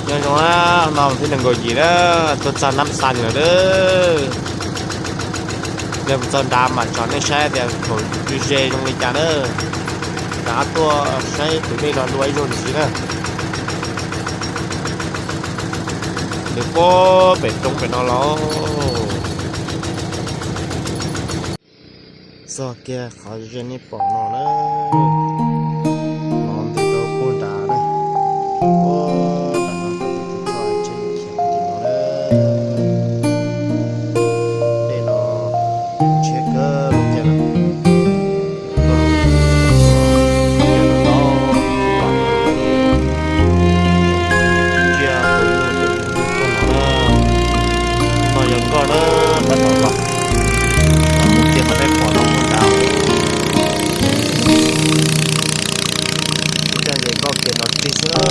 Nyob zoo na, no thiab nees nkaum yim na, tuaj txog Nab Xas lawm na. Yog mus txog nrad mas tso nej saib tias thaum ze ze zoo li cas na. Rov qab tuaj saib tus dej no dua ib zaug ntxiv na. Nws puag pem roob pem no los. Txog kiag qhov ze nej pom no na, no ntws rau puag nrad na, puag nram no rau pem tus toj tsev khiav rau tim no na. Dej no ntshiab kawg li tiag na. Cia tus tuaj no na, no yog nkoj na, tab tom los, los mus kiag qhov nej pom no puag nrad. Ib pliag ces nkoj kiag no tig xwb na.